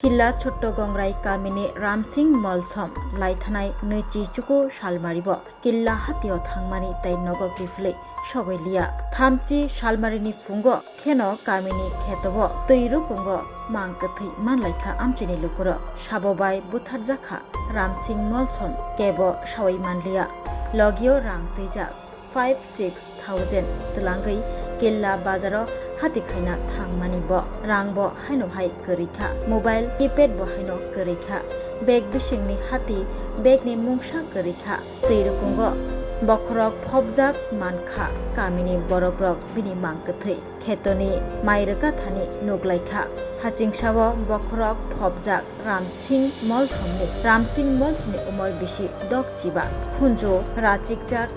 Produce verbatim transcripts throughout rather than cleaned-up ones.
Killa Chotto Gongrai kamini Ramsing Molsom laithanai nwichi chuku salmaribo killa hatio thangmani tei nogo kiphilwi sogwi liya. Thamchi salmarini phungo kheno kamini khetobo twi rukungo mang kwthwi manlaikha amchini lukurok. Sabo bai butharjakha Ramsing Molsom kebo sawi manliya. Logio rang twijak five six thousand twlangwi killa bazaro hati khaina thangmani bo. Rang bo haino hai kwrwi kha. Mobile keypad bo haino kwrwi kha. Bag bisingni hati, bagni mungsa kwrwi kha. Twi rukungo bokhorok phobjak mankha kamini borokrok bini mang kwthwi. Khetoni mai rwkathani nuklaikha. Hachingsao bokhorok phobjak Ramsing Molsomni, Ramsing Molsomni umor bisi dok chiba. Khunju rachikjak,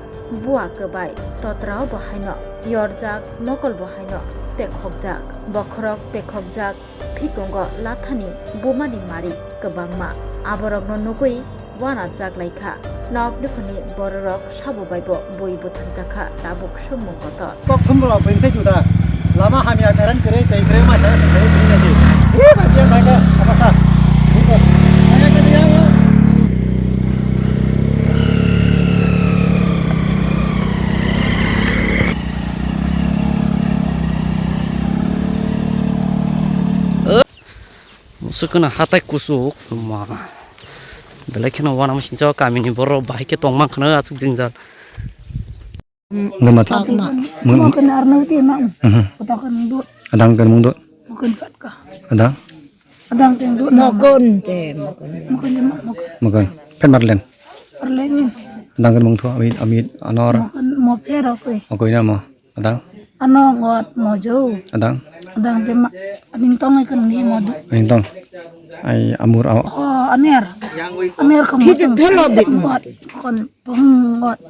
bua kwbai, totrao bo haino yorjak, mokol bo haino pekhokjak. Bokhorok pekhokjak, phikungo lathani bumani mari kwbangma. Aborokno nugwi uanajak lai kha. Nok nukhungni bororok sabo bai bo bui butharjak kha, tabuk swngmung kotor. Kok thum rok bini sai juda. Lama hamya, current kwrwi, tei kwrwi ma jagah kwrwi bini nai di. Ui, bai biang bai kha, apa sa? Swkana hatai kusuk ma. Belai kheno uanama singcha kamini borok bahai khe tongma khwna aswk jwngjal. Nima. Mo kena arnau ti ma. Mhm. Kota kan du. Adang kan mung do. Mo ken kat ka. Adang. Adang teng du. Mo kon te, mo kon. Mo ken ma, mo ken. Mo kon. Pen marlen. Arlengin. Adang kan mung tho, amit, amit, anor. Mo ken, mo phero koi. Mo koi na mo. Adang. Ano ngot mo jo. Adang. Adang te ma, aning tong ai kan ni mo du. Aning tong. Ai amur aw. Oh, aner. Aner kham. Thik thelo dit mo. Kon. Pung ngot.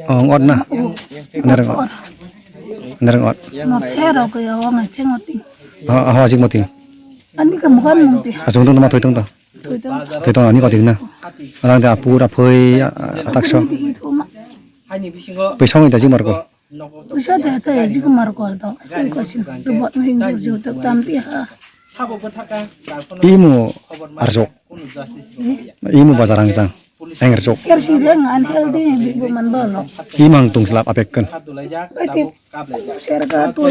Oh, ngot na. Aner ngot. Aner ngot. No phero ko yo ngai pheng oti. Ah, ah, asik moti. Ani ka mukan mung ti. Asung tong ma thoi tong ta. Thoi tong. Thoi tong ani koti na. Adang da pura phoi atak so. Ni ti i thoma. Poi song ita jimar ko. Puisa de te jik mar kol to. Koi kosin. Rubot no hing jur jur tak tam ti ha. Imo arjok. Imo bazar ang jang. Ang arjok. Ker si de ngan tel di bi bu man bolo. Imang tung slap apek kan. Bai ti. Ser ka tu.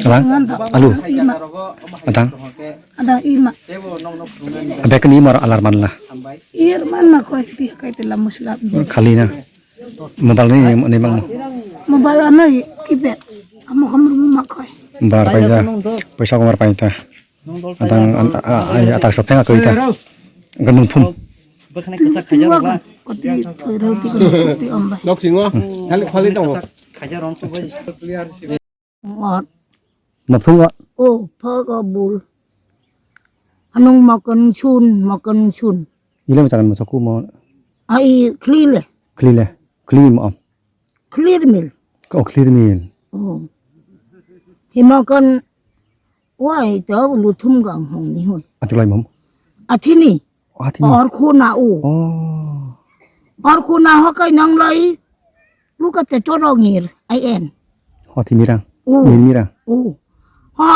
Alang. Alu. Ima. Adang. Adang ima. Apek kan imar alar man la. Ir man ma koi ti kai te la muslap. Khali na. Mobile ni, ni bang mo. Mobile ano keypad. Amo kham rum ma khoi. Bar pai da. Paisa ko mar pai ta. Atang an, a, a, ai atak sop tenga koi ta. Ganung phum. Tin tin wa ko ti thoi ro ti ko ti om bai. Nok singo. Hal khali tong. Ngot. Mokthung ngot. O, phok o bul. Anung mokon sun, mokon sun. Ile mo chakan mo chaku mo. Ai, khli le. Khli le. Khli mo. Khlir mil. O, khlir mil. O. Hi mokon, wai to luthum gang hong ni hoi. Ati lai mom. Ati ni. Ati ni. Or khuna u. Oh. Or khuna ho kai nang lai. Luka te chorong ir, ai en. Ho thi mirang. U. Mir mirang. U. Ho,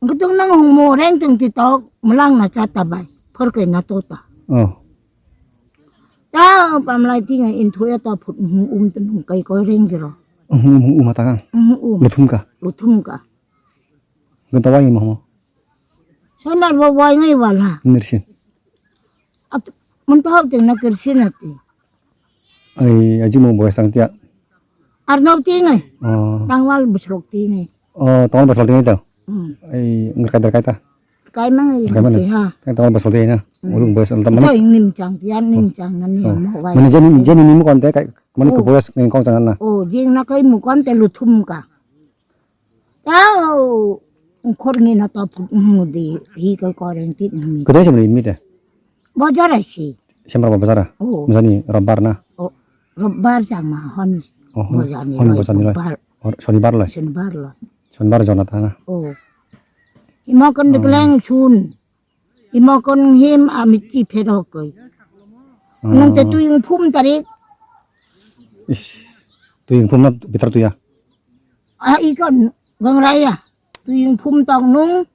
ngitung nang hong mo reng tung ti tok, melang na cha ta bai. Phor kai na to ta. Oh. Ta pam lai ti ngai in thu ya ta phut hung um ten hung kai koi reng jero. Hung um, hung um ta kang. Hung um. Luthum ka. Luthum ka. Genta wai mo mo. Sai mar bo wai ngai wala. Nirsin. Ap, mun to hap ting na kirsin ati. Ai, aji mo boy sang tia. Arnau ti ngai. Oh. Tangwal busrok ti ngai. Oh, tangwal busrok ti ngai to. Hmm. Ai, ngerkai derkai ta. Kai mang ai. Kai mang. Ti ha. Tangwal busrok ti na. Hmm. Ulung boy sang ta mana. To nim chang tia, nim chang na ni mo wai. Mana jeni, jeni ni mo kon te kai, mana ko boy sang kong chang na. Oh, jing na kai mo kon te luthum ka. Tao, khorni na to phu-, hmm, di, hi ko koreng ti, hmm. Kedai sih beli mita? Bazar ai si. Sembra bazar ah? Oh. Misalnya robar na? Oh, robar jang ma hon. Oh, hon, hon bazar ni loi, bazar ni loi. Robar. Oh, sonibar loi. Sonibar loi. Sonibar jona ta na? Oh. Imo kon dikleng sun. Imo kon him ami ti phero koi. Oh. Nung te tuyung phum tarik. Is, tuyung phum na bitar tuya. Ah, ikon gangraya. Tuyung phum tong nung.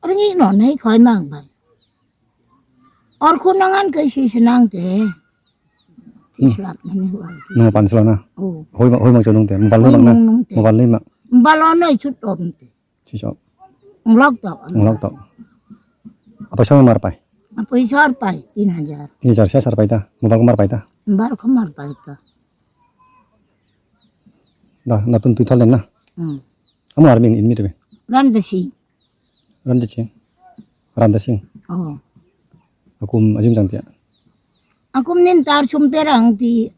Arni no nei khoi mang bai. Or khu nangan kai si senang te. Hmm. Tislap nani wal. Nung pan sila na. Oh. Hoi ma-, hoi mang chonung te. Mobile hoi mang na. Nung nung te. Mobile hoi ma. Mobile no i chut om te. Sisok. Nglok to. Nglok to. Apa sama mar pai? Apa isor pai? Tin hajar. Tin hajar sia sar pai ta. Mobile ko mar pai ta. Mobile ko mar pai ta. Da, na tun tui thalen na. Hmm. Amo army in mi rebe. Ran da si. Ran da si. Ran da si. Oh. Akum ajim jang tia. Akum nin tar sum perang ti.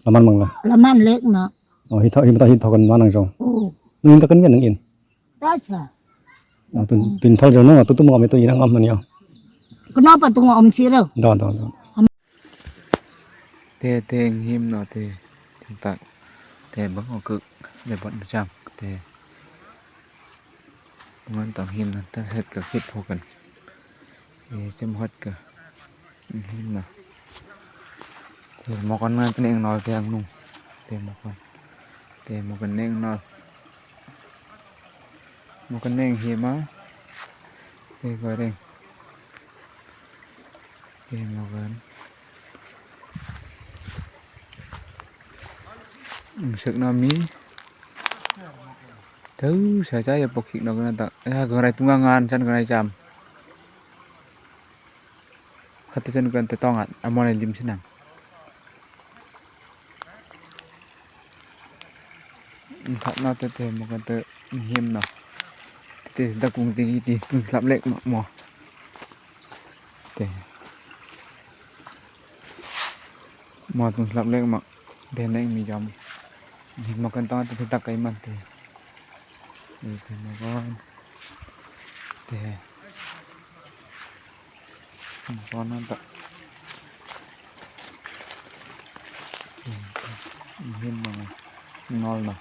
Laman mangla. Laman lek na. Oh, hithok, hithok, hithok kan manang jong. Oh. Nung ta kan nang in. Ta cha. Oh, tun, tun thal jong no, tu tu mo me tu inang am mani. Kena pa tu ngom siro. Da, da, da. Te, te, him no, te, te, tak, te, bang o kuk, le bot no cham, te, ngan tang him no, te, het ka, fit ho kan, e, chem hot ka, him no, te, mokan ngan tene eng no, te, ang nung, te, mokan, te, mokan neng no. Mokan neng hima. Tei goreng. Tei mokan. Ang sakno mi. Tau saja ya pokik no gana tak. Ya gorai tunga ngan chan gorai jam. Khate chan gorai te tonga amone lim sinang. Wngthakno tei tei mokan tei himno tei dakung tigi ti tungslap lek mo. Tei mo tungslap lek ma tei nek mijam mokan tong tei dakai man tei tei mokan tei. Bono da. Him mano. Nol no.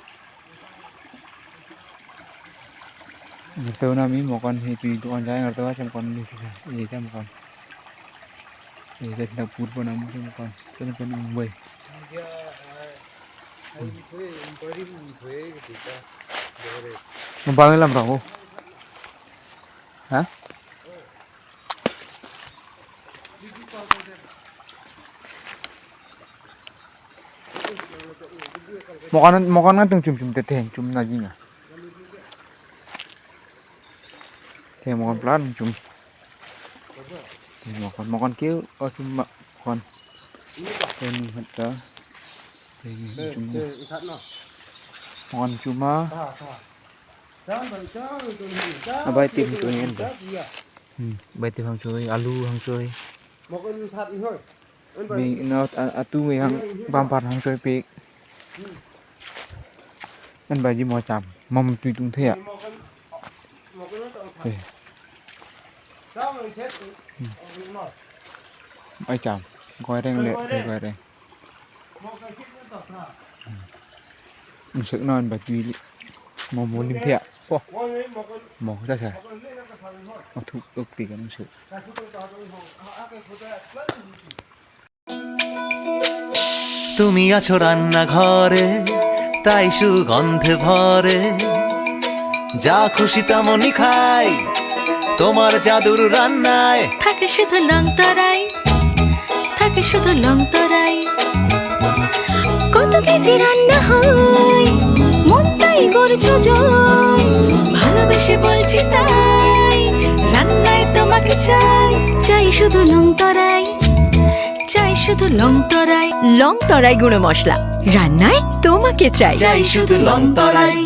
Ngerto na mi mokan hi tui tu anjai ngerto a cham kon ni sisa. Iya cham kon. Iya cham da pur pon am cham kon. Cham kon ang bai. Bang lam raho. Ha? Mokan, mokan kan tung chum chum te teng chum na jinga. Te mokan plan chum. Te mokan, mokan keu o chum ma mokan. Te ni hatta. Mokan chuma. Abai tim chuma en ba. Hmm, bai tim hang choi, alu hang choi. Mi no atu mi hang bumper hang choi pik. En ba ji mo cham, mom tui tung thea. Eh. Ai cham, goireng le, goireng. Nsuk non ba tui mo mo lim thia. Po. Mo ta sa. O thuk uk ti kan nsuk. তুমি আছো রান্নাঘরে, তাই সুগন্ধে ভরে। যা খুশি তেমনই খাই, তোমার জাদুর রান্নায়। থাকে শুধু লংতরাই, থাকে শুধু লংতরাই। কত কেজি রান্না হয়, মনটাই করছো জয়। ভালোবেসে বলছি তাই, রান্নায় তোমাকে চাই। চাই শুধু লংতরাই, চাই শুধু লংতরাই। লংতরাই গুঁড়ো মশলা, রান্নায় তোমাকে চাই। চাই শুধু লংতরাই।